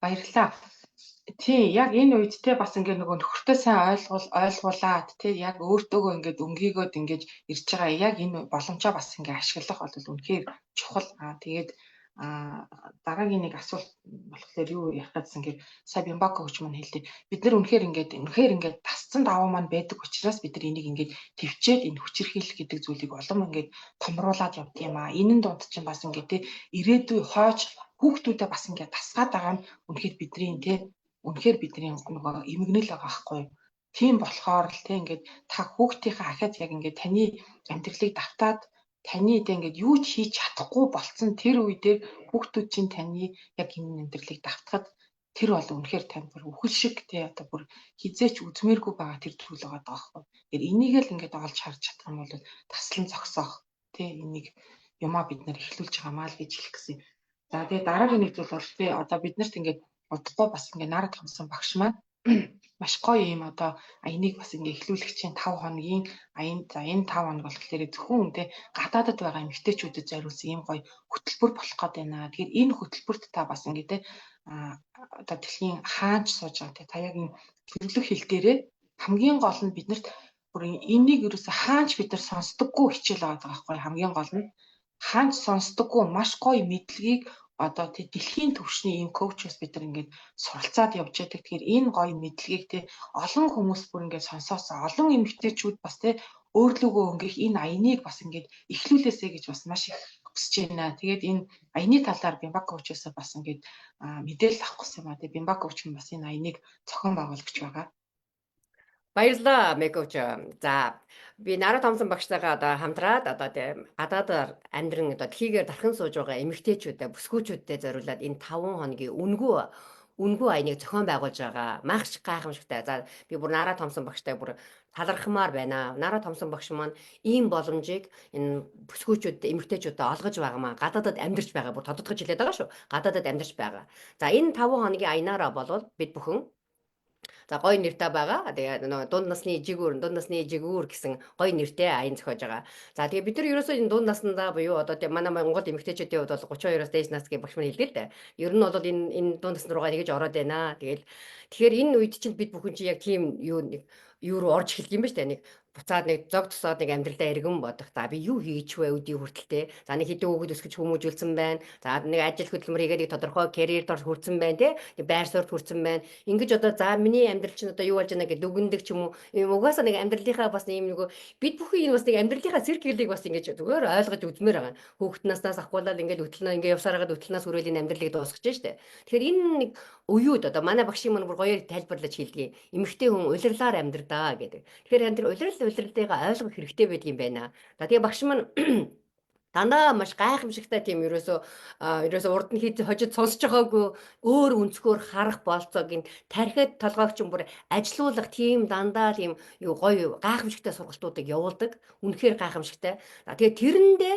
Баярлалаа. Тийм, яг энэ үед те бас ингээ нөгөө нөхөртөө сайн ойлгуулад те, яг өөртөөгөө ингээд өнгийгөөд ингээд ирж байгаа яг энэ боломжоо бас ингээ ашиглах бол үнэхээр чухал. Аа, тэгээд дараагийн нэг асуулт болохоор юу ярих гэсэн гээд сая Бимбако гэж маань хэлдэг. Бид нар үнэхээр ингээд тасцсан давуу маань байдаг учраас бид нар энийг ингээд төвчээд энэ хүчирхийлэх гэдэг зүйлийг улам ингээд томруулаад явд юм аа. Энэ дунд чинь бас ингээд те ирээдүй хойч хүүхдүүдэд бас ингээд тасгаад байгаа нь үнэхээр бидний те үнэхээр бидний нөгөө эмгэнэл байгаа байхгүй юу? Тийм болохоор л те ингээд та хүүхдийнхээ ахиад яг ингээд таны амьдралыг давтаад, таны тэ ингээд юу ч хийж чадахгүй болцсон тэр үе дээр хүүхдүүд чинь таны яг энэ амьдралыг давтахад тэр бол үнэхээр танд бүр үхэл шиг те, одоо бүр хэзээ ч үзмээргүй байгаа тэр зүйл байгаа байхгүй. Тэгэхээр энийг л ингээд олж харж чадах юм бол таслан зогсоох те энийг юмаа бид нар эхлүүлж байгаа маа л гэж хэлэх гэсэн. За, тэгээ дараагийн нэг зүйл бол те одоо бид нарт ингээд удахгүй бас ингээд Нара Томсон багш маань маш гоё юм одоо аяныг бас ингээ эхлүүлэх чинь 5 хоногийн аян. За, энэ 5 хоног болохоор зөвхөн те гадаадад байгаа эмэгтэйчүүдэд зориулсан ийм гоё хөтөлбөр болох гээд байна. Тэгэхээр энэ хөтөлбөрт та бас ингээ те одоо дэлхийн хаанч сууж байгаа те та яг энэ төлөвлөх хэл дээрээ хамгийн гол нь бид нарт бүр энийг ерөөсө хаанч бид нар сонсдоггүй хичээл байгаа байхгүй, хамгийн гол нь хаанч сонсдоггүй маш гоё мэдлэгийг одоо тий дэлхийн түвшний ийм coach ээс бид нар ингээд суралцаад явж байдаг. Тэгэхээр энэ гоё мэдлэгийг тий олон хүмүүс бүр ингээд сонсоосоо, олон эмэгтэйчүүд бас тий өөрлөгөө өнгөх энэ аяныг бас ингээд эхлүүлээсэй гэж бас маш их хүсэж байна. Тэгээд энэ аяны талаар Бимба coach ээс бас ингээд мэдээлэл авах гэсэн юм аа. Тэгээд Бимба coach нь бас энэ аяныг зохион байгуулагч байгаа. Баярлалаа, Меговч. За, би Нара Томсон багштайгаа одоо хамтраад одоо тийм гадаадаар амьдран одоо дэлхийгээр дархан сууж байгаа эмэгтэйчүүдэд, бүсгүүчүүдэд зориулаад энэ 5 хоногийн үнэгүй аяныг зохион байгуулж байгаа. Маш гайхамшигтай. За, би бүр Нара Томсон багштай бүр талархмаар байна. Нара Томсон багш маань ийм боломжийг энэ бүсгүүчүүд, эмэгтэйчүүдэд олгож байгаа маа. Гадаадад амьдарч байгаа, бүр тодотгож хэлээд байгаа шүү. Гадаадад амьдарч байгаа. За, энэ 5 хоногийн аянаараа болвол бид бүхэн. За, гоё нэртэй байгаа. Тэгээ нөгөө дунд насны жигүүр, дунд насны жигүүр гэсэн гоё нэртэй аян зохиож байгаа. За, тэгээ бид нар ерөөсөө энэ дунд наснда буюу одоо тэгээ манай Монгол эмэгтэйчүүдийн хувьд бол 32-оос дээш нас гэж багш маань хэлдэг л дээ. Ер нь бол энэ дунд насны руугаа тэгэж ороод байна. Тэгэл тэгэхээр энэ үед чинь бид бүхэн чинь яг тийм юу нэг юу руу орж эхэлдэг юм ба штэ, нэг буцаад нэг зог тосоод нэг амьдралдаа эргэн бодох. За, би юу хийж вэ өдий хүртэлтэй. За, нэг хэдэн хүүхэд өсгөж хүмүүжүүлсэн байна. За, нэг ажил хөдөлмөр хийгээд нэг тодорхой career дор хүрсэн байна те. Нэг байр суурьт хүрсэн байна. Ингэж одоо за миний амьдрал чинь одоо юу болж байна гэж дүгндэг ч юм уу. Юм угаасаа нэг амьдралынхаа бас юм нөгөө бид бүхэн энэ бас нэг амьдралынхаа circle ийг бас ингэж зүгээр ойлгож үзмээр байгаа. Хүүхэд наснаас авахгүйдал ингээд хөтлөнө ингээд явсаар хагаад хөтлөнөөс хүрэл энэ амьдралыг дуусгаж штэ. Тэгэхээр энэ нэг үеүд одоо манай багшийн маань бүр гоёор тайлбарлаж хэлдэг. Эмэгтэй хүн улирлаар амьдрдаа гэдэг. Тэгэхээр энэ тэр улирал улиралтайгаа ойлгох хэрэгтэй байдаг юм байна. За, тэгээ багш маань дандаа маш гайхамшигтай тийм ерөөсөө урд нь хийж хожид сонсож байгаагүй өөр өнцгөр харах болцоог энэ тархиад толгойг чинь бүр ажилуулах тийм дандаа тийм юу гоё гайхамшигтай сургалтуудыг явуулдаг. Үнэхээр гайхамшигтай. Тэгээ тэрэндээ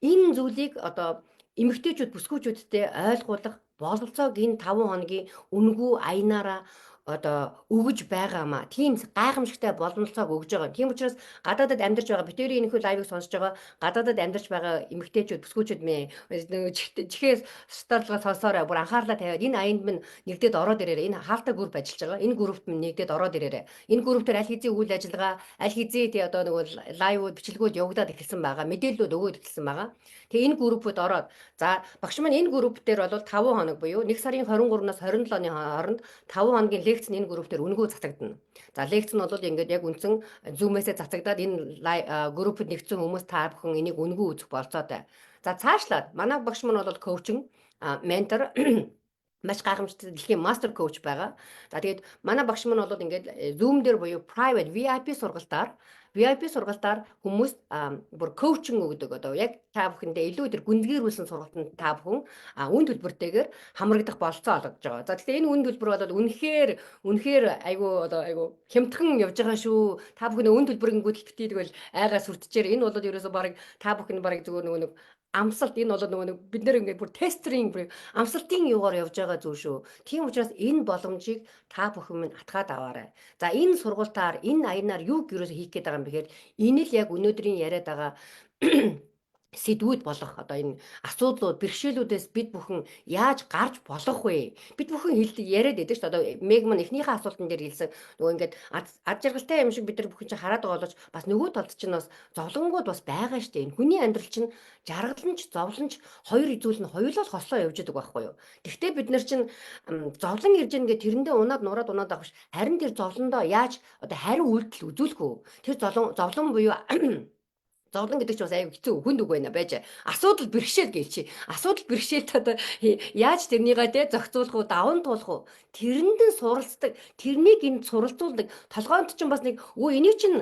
энэ зүйлийг одоо эмэгтэйчүүд, бүсгүүчүүдтэй ойлгуулах бололцоог энэ 5 хоногийн үнэгүй аянаараа одоо өгөж байгаамаа. Тийм гайхамшигтай боломжлогоо өгж байгаа. Тийм учраас гадаадад амьдарч байгаа, бид хоёрын энэхүү live ыг сонсож байгаа гадаадад амьдарч байгаа эмэгтэйчүүд, бүсгүүчүүд мэ чихээ старлага сонсоорой. Бүр анхаарлаа тавиад энэ аянд минь нэгдээд ороод ирээрэй. Энэ хаалта групп ажиллаж байгаа. Энэ группт минь нэгдээд ороод ирээрэй. Энэ групп дээр аль хэзээ үйл ажиллагаа, аль хэзээ тий одоо нөгөө live ууд, бичлэгүүд явагдаад эхэлсэн байгаа. Мэдээллүүд өгөөд эхэлсэн байгаа. Тэгээ энэ группүүд ороод, за, багш маань энэ групп дээр бол 5 хоног буюу 1 сарын 23-наас 27-ны хооронд 5 хоногийн лекц нь энэ групп дээр үнэгүй цацагдана. За, лекц нь бол ингээд яг үндсэн Zoom-ээсээ цацагдаад энэ группэд нэгдсэн хүмүүс та бүхэн энийг үнэгүй үзэх болцоотой. За, цаашлаад манай багш маань бол coaching, ментор, маш гайхамшигтай дэлхийн master coach байгаа. За, тэгээд манай багш маань бол ингээд Zoom дээр буюу private VIP сургалтаар VIP сургалтаар хүмүүс бүр coaching өгдөг. Одоо яг та бүхэндээ илүү тэр гүнзгийрүүлсэн сургалтанд та бүхэн үн төлбөртэйгээр хамрагдах бололцоо олгож байгаа. За, тэгэхээр энэ үн төлбөр бол үнэхээр үнэхээр айгу одоо айгу хямдхан явж байгаа шүү. Та бүхэн үн төлбөрөнгүүд битгийдэг бол айгаа сүртжээр. Энэ бол ерөөсөө баг та бүхэн баг зүгээр нөгөө нэг амсалт, энэ бол нөгөө нэг бид нэр ингээд бүр тестерийн, бүр амсалтын юугаар явж байгаа зүйл шүү. Тийм учраас энэ боломжийг та бүхэн минь атгаад аваарай. За, энэ сургалтаар, энэ аянаар юу ерөөсөө хийх гээд байгаа юм бэхээр энэ л яг өнөөдрийн яриад байгаа сэдвүүд болох одоо энэ асуудлууд, бэрхшээлүүдээс бид бүхэн яаж гарч болох вэ? Бид бүхэн хэлдэг, яриад байдаг шүү дээ. Одоо Мег маань эхнийхээ асуултан дээр хэлсэн, нөгөө ингээд ад жаргалтай юм шиг бид нар бүхэн чинь хараад байгаа боловч бас нөгөө талд чинь бас зовлонгууд бас байгаа шүү дээ. Энэ хүний амьдрал чинь жаргал нь ч, зовлон ч, хоёр зүйл нь хоёулаа л хослоо явж идэг байхгүй юу? Тэгвэл бид нар чинь зовлон ирж гэн гэ тэрэндээ унаад нураад унаад авах биш. Харин тэр зовлондоо яаж одоо хариу үйлдэл үзүүлэх үү? Тэр зовлон зовлон буюу зовлон гэдэг чинь бас аюу хэцүү хүнд үг байна байж. Асуудал, бэрхшээл гэлчи. Асуудал, бэрхшээлт одоо яаж тэрнийгээ те зохицуулах уу, даван туулах уу? Тэрэнд нь суралцдаг. Тэрнийг энд суралцуулдаг. Толгойнд чинь бас нэг өө энийг чинь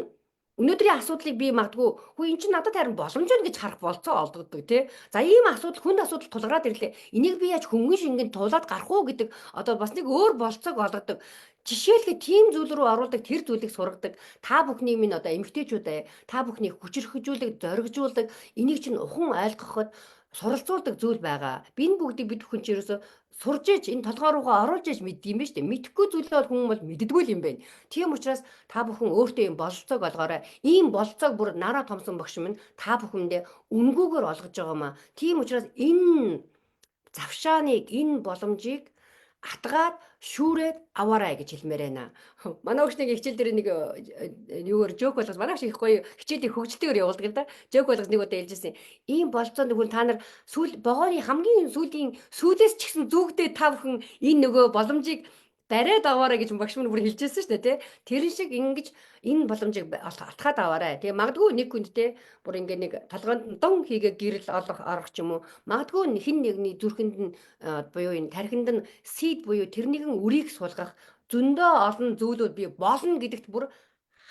өнөөдрийн асуудлыг би магадгүй хүү эн чинь надад харин боломж байна гэж харах болцоо олгодог, тий. За, ийм асуудал, хүнд асуудал тулгараад ирлээ. Энийг би яаж хөнгөн шингэн тулаад гарах уу гэдэг одоо бас нэг өөр болцоог олгодог. Жишээлбэл, тийм зүйл рүү оруулдаг, тэр зүйлийг сургадаг. Та бүхний минь одоо эмэгтэйчүүд ээ, та бүхнийг хүчирхэгжүүлдэг, зоригжуулдаг, энийг чинь ухан ойлгоход суралцуулдаг зүйл байгаа. Би энэ бүгдийг бид бүхэн чи ерөөсө сурж ээж, энэ толгой руугаа оруулж ээж мэддэг юм байна шүү дээ. Мэдэхгүй зүйлээ бол хүн бол мэддэггүй юм байна. Тийм учраас та бүхэн өөртөө ийм бололцоог олгоорой. Ийм бололцоог бүр Нараа Томсон багш минь та бүхэндээ үнэгүйгээр олгож байгаа маа. Тийм учраас энэ завшааныг, энэ боломжийг атгаад шүүрээд аваарай гэж хэлмээр байна. Манай өгч нэг хичээл дээр нэг юугаар joke болгож, манай багш их гоё хичээлийг хөгжилтэйгээр явуулдаг л да. Joke болгож нэг удаа хэлжсэн. Ийм болцоонд хүн та нар сүүл вогооны хамгийн сүүлийн сүүлээс ч гэсэн зүгдээ та бүхэн энэ нөгөө боломжийг бариад аваарай гэж багш минь бүр хэлжсэн шүү дээ, тий. Тэрэн шиг ингэж энэ боломжийг атгаад аваарай. Тэгээ магадгүй нэг хүнд те бүр ингээ нэг толгойнд дон хийгээ гэрэл олох орох ч юм уу. Магадгүй хэн нэгний зүрхэнд нь буюу энэ тархинд нь seed буюу тэрнийг нь үрийг суулгах зөндөө олон зүйлүүд бий болно гэдэгт бүр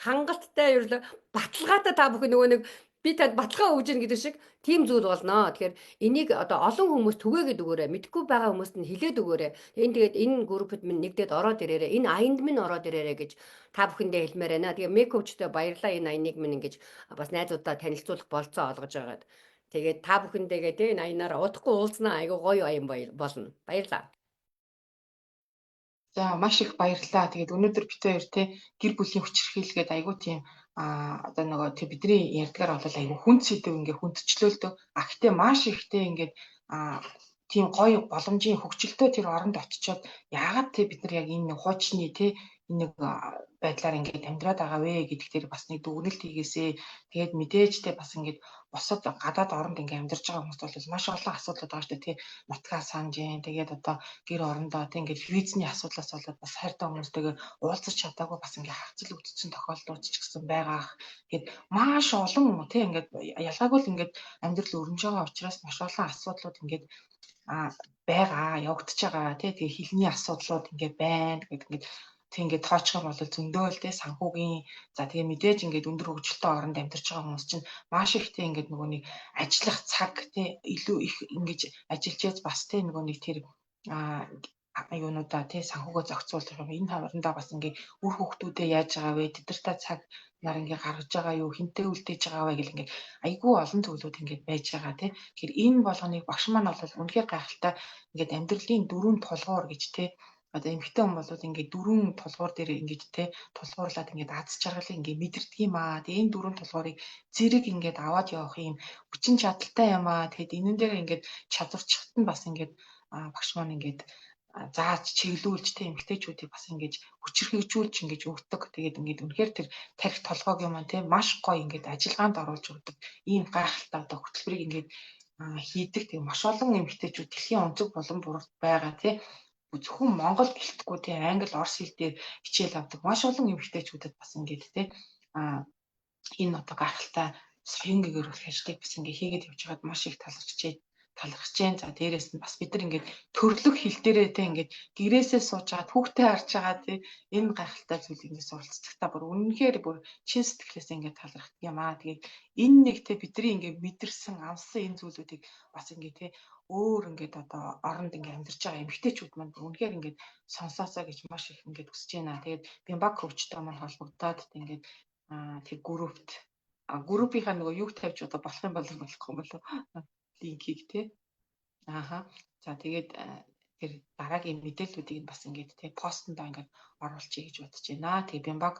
хангалттай ерөлөө баталгаатай, та бүхэн нөгөө нэг би танд баталгаа өгж гин гэдэг шиг тийм зүйл болно. Тэгэхээр энийг одоо олон хүмүүс түгээгээд өгөөрэй. Мэдэхгүй байгаа хүмүүст нь хэлээд өгөөрэй. Энэ тэгээд энэ группэд минь нэгдээд ороод ирээрэй. Энэ аянд минь ороод ирээрэй гэж та бүхэндээ хэлмээр байна. Тэгээ Мекөвчтэй баярлалаа, энэ аяныг минь ингэж бас найзуудаа танилцуулах болцоо олгож байгаад. Тэгээд та бүхэндээгээ те энэ аянаар удахгүй уулзнаа, айгуу гоё аян болно. Баярлалаа. За, маш их баярлалаа. Тэгээд өнөөдөр бид хоёр те гэр бүлийн хүчирхийлгээд айгуу тийм одоо нөгөө тэг бидний ярьдгаар бол айгуу хүнд сэдэв ингээ хүндчлөөлдөг. А гэтээ маш ихтэй ингээд тийм гоё боломжийн хөгжилтэй тэр оронд очичоод яагаад те бид нар яг энэ хуучны те энэ нэг байдлаар ингээд амьдраад байгаа вэ гэдэг дээр бас нэг дүгнэлт хийгээсэй. Тэгээд мэдээж те бас ингээд бусад гадаад оронд ингээд амьдарч байгаа хүмүүст бол маш олон асуудлууд байгаа шүү дээ. Тэ нутгаа санаж гин. Тэгээд одоо гэр орондоо тэ ингээд визний асуудлаас болоод бас хайртай хүмүүстэйгээ уулзах чадаагүй бас ингээд хагцал үүдсэн тохиолдлууд ч гэсэн байгаа. Тэгээд маш олон тэ ингээд ялгаагүй л ингээд амьдрал өрнөж байгаа учраас маш олон асуудлууд ингээд байгаа, явагдаж байгаа тий. Тэгээ хилний асуудлууд ингээд байна гэдэг, ингээд тэг ингээд тооцох юм бол зөндөөл те санхүүгийн, за, тэгээ мэдээж ингээд өндөр хөгжилтэй оронд амьдарч байгаа хүмүүс чинь маш ихтэй ингээд нөгөө нэг ажиллах цаг те илүү их ингэж ажиллаж яз бас те нөгөө нэг тэр юунуудаа тий санхүүгөө зохицуулах юм. Энэ хоорондоо бас ингээ үр хүүхдүүдээ яаж байгаа вэ? Тэд нартай цаг нар ингээ гаргаж байгаа юу? Хинтээ үлдээж байгаа вэ гэл ингээ айгүй олон зүйлүүд ингээд байж байгаа тий. Тэгэхээр энэ болгоныг багш маань бол үнэхээр гайхалтай ингээд амьдралын дөрвөн тулгуур гэж тий, одоо эмэгтэй хүн бол ингээд дөрвөн тулгуур дээр ингэж те тулгуурлаад ингээд аз жаргалыг ингээд мэдэрдэг юм аа. Тэгээ энэ дөрвөн тулгуурыг зэрэг ингээд аваад явах юм хүчин чадалтай юм аа. Тэгэхээр энэн дээр ингээд чадварчхад нь бас ингээд багш маань ингээд зааж чиглүүлж те эмэгтэйчүүдийг бас ингэж хүчирхэгжүүлж ингэж өгдөг. Тэгээд ингээд үнэхээр тэр тархи толгойг юм те маш гоё ингээд ажиллагаанд оруулж өгдөг. Ийм гайхалтай одоо хөтөлбөрийг ингээд хийдэг. Тэгээ маш олон эмэгтэйчүүд дэлхийн онцөг болон бүрд байгаа те, зөвхөн монгол гэлтгүй те англи, орос хэл дээр хичээл авдаг маш олон эмэгтэйчүүдэд бас ингээд те энэ одоо гайхалтай соён гэгэрүүлэх ажлыг бас ингээд хийгээд явж байгаад маш их талархаж талархаж байна. За дээрэс нь бас бид нар ингээд төрлөх хил дээрээ те ингээд гэрээсээ сууж байгаа, хүүхдээ харж байгаа те энэ гайхалтай зүйлийг ингээд суралцдахдаа бүр үнэнхээр бүр чин сэтгэлээс ингээд талархдаг юм аа. Тэгээд энэ нэг те бидний ингээд мэдэрсэн, амссан энэ зүйлүүдийг бас ингээд те өөр ингээд одоо оронд ингээд амьдарч байгаа эмэгтэйчүүд маань үнэхээр ингээд сонсоосоо гэж маш их ингээд хүсэж байна. Тэгээд Бямба coach-той маань холбогдоод ингээд тэр группт группийнхаа нөгөө юг тавьж одоо болох юм болов болохгүй болов линкийг те. Ааха. За тэгээд тэр дараагийн мэдээллүүдийг нь бас ингээд те постондоо ингээд оруулчихъя гэж бодож байна. Тэгээ Бямбаг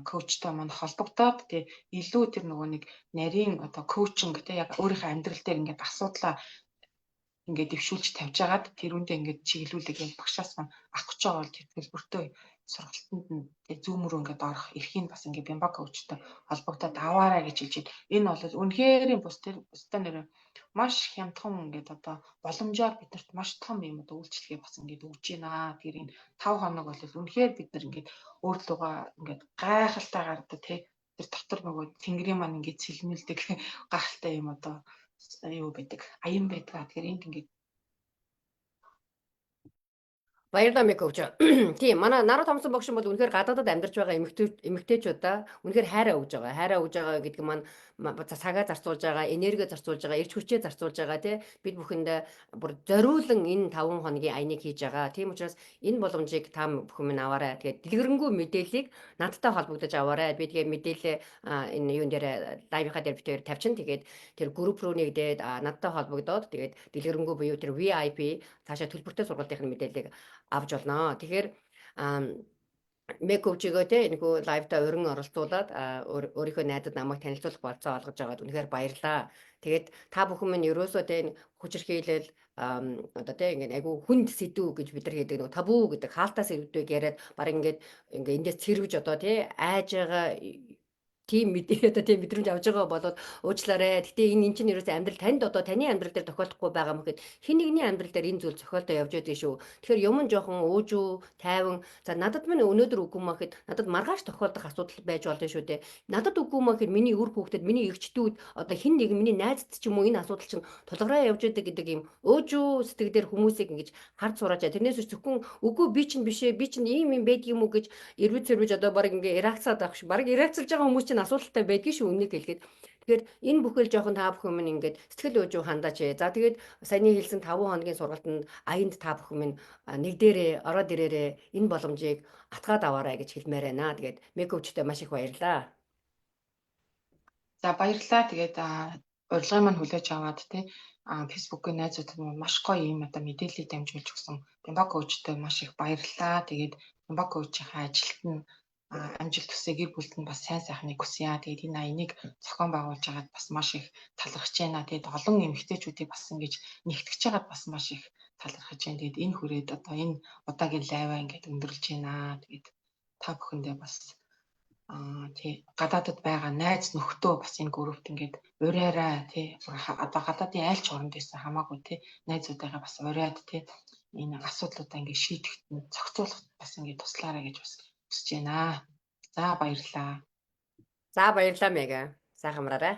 coach-той маань холбогдоод те илүү тэр нөгөө нэг нарийн одоо coaching те яг өөрийнхөө амьдрал дээр ингээд асуудлаа ингээд дэвшүүлж тавьж агаад тэрүүндээ ингээд чиглүүлэг яг багшаас маань авах гэж байгаа бол тэр төлбөртэй сургалтанд нь тэгээ Zoom рүү ингээд орох эрхийг бас ингээд Бямба coach-той холбогдоод аваарай гэж хэлж байна. Энэ бол үнэхээр бус тэр бусдаа нэр маш хямдхан ингээд одоо боломжоор биднэрт маш том юм одоо үйлчилгээ бас ингээд өгж байна. Тэр энэ 5 хоног бол үнэхээр бид нар ингээд өөрлөгөө ингээд гайхалтайгаар одоо тий тэр дотор нөгөө тэнгэрийн маань ингээд цэлмэлдэг гайхалтай юм одоо юу байдаг, аян байдаг. Тэгэхээр энд ингээд Баярлалаа, Микөвч. Тийм, манай Наруу Томсон багш бол үнэхээр гадаадад амьдарч байгаа эмэгтэйчүүдээ үнэхээр хайраа өгж байгаа. Хайраа өгж байгаа гэдэг нь маань цагаа зарцуулж байгаа, энерги зарцуулж байгаа, эрч хүчээ зарцуулж байгаа, тий. Бид бүхэндээ бүр зориулан энэ 5 хоногийн аяныг хийж байгаа. Тийм учраас энэ боломжийг та бүхэн минь аваарай. Тэгээд дэлгэрэнгүй мэдээллийг надтай холбогдож аваарай. Би тэгээд мэдээлэл энэ юун дээр, live-ынхаа дээр бид тавьчин. Тэгээд тэр групп руу нэгдээд надтай холбогдоод, тэгээд дэлгэрэнгүй буюу тэр VIP цаашаа төлбөртэй сургалтын мэдээллийг авч болно. Тэгэхээр Мекөвчигөө те энэхүү live-даа урин оролцуулаад өөрийнхөө найзад намайг танилцуулах болцоо олгож байгаад үнэхээр баярлаа. Тэгээд та бүхэн минь ерөөсөө те хүчирхийлэл, одоо те ингээд айгүй хүнд сэдв гэж бид нар хийдэг, нөгөө табу гэдэг хаалтаа сэдвүүдийг яриад баг ингээд эндээс цэрвж одоо те айж байгаа тийм мэдээ, одоо тийм мэдрэмж авч байгаа болоод уучлаарай. Гэтэ энэ эн чинь ерөөсөө амьдрал танд, одоо таны амьдрал дээр тохиолдохгүй байгаа юм гэхэд хэн нэгний амьдрал дээр энэ зүйл зохиолдоо явж байдаг шүү. Тэгэхээр юм жоохон уужуу, тайван, за надад минь өнөөдөр үгүй маа гэхэд надад маргааш тохиолдох асуудал байж болно шүү дээ. Надад үгүй маа гэхэд миний үр хүүхдэд, миний эгчдүүд, одоо хэн нэгэн миний найзад ч юм уу энэ асуудал чинь тулгараа явж байдаг гэдэг юм өөжүү сэтгэлээр хүмүүсийг ингэж харж сурааж. Тэрнээс биш зөвхөн үгүй би чинь биш ээ, би чинь ийм юм байдаг юм уу гэж эрвэж сэрвэж одоо баг ингээ реакцаад авах шүү. Баг реакцлж байгаа хүмүүс чинь асуудалтай байдгийг шүү, үнийг хэлгээд. Тэгэхээр энэ бүхэл жоохон та бүхэн минь ингээд сэтгэл уужуу хандаач. За, тэгээд саяны хэлсэн 5 хоногийн сургалтанд аянд та бүхэн минь нэг дээрээ ороод ирээрээ, энэ боломжийг атгаад аваарай гэж хэлмээр байна. Тэгээд Мекөвчтэй маш их баярлалаа. За, баярлалаа. Тэгээд урилгын маань хүлээж аваад тий Facebook-ийн найзуудад маш гоё ийм одоо мэдээллийг дамжуулж өгсөн Бямба coach-тэй маш их баярлалаа. Тэгээд Бямба coach-ийн ажилт нь амжилт хүсье, гэр бүлд нь бас сайн сайхныг хүсье. Тэгээд энэ аяныг зохион байгуулж байгаад бас маш их талархаж байна. Тэгээд олон эмэгтэйчүүдийг бас ингэж нэгтгэж байгаад бас маш их талархаж байна. Тэгээд энэ хүрээд одоо энэ удаагийн live-аа ингээд өндөрлөж байна. Тэгээд та бүхэндээ бас тий гадаадад байгаа найз нөхдөө бас энэ группт ингээд уриарай, тий, одоо гадаадын айл ч оронд байсан хамаагүй тий найзуудаагаа бас уриад, тий, энэ асуудлуудаа ингээд шийдэхэд нь зохицуулахад бас ингээд туслаарай гэж бас хүсэж байна. За, баярлалаа. За, баярлалаа, Мега. Сайхан амраарай.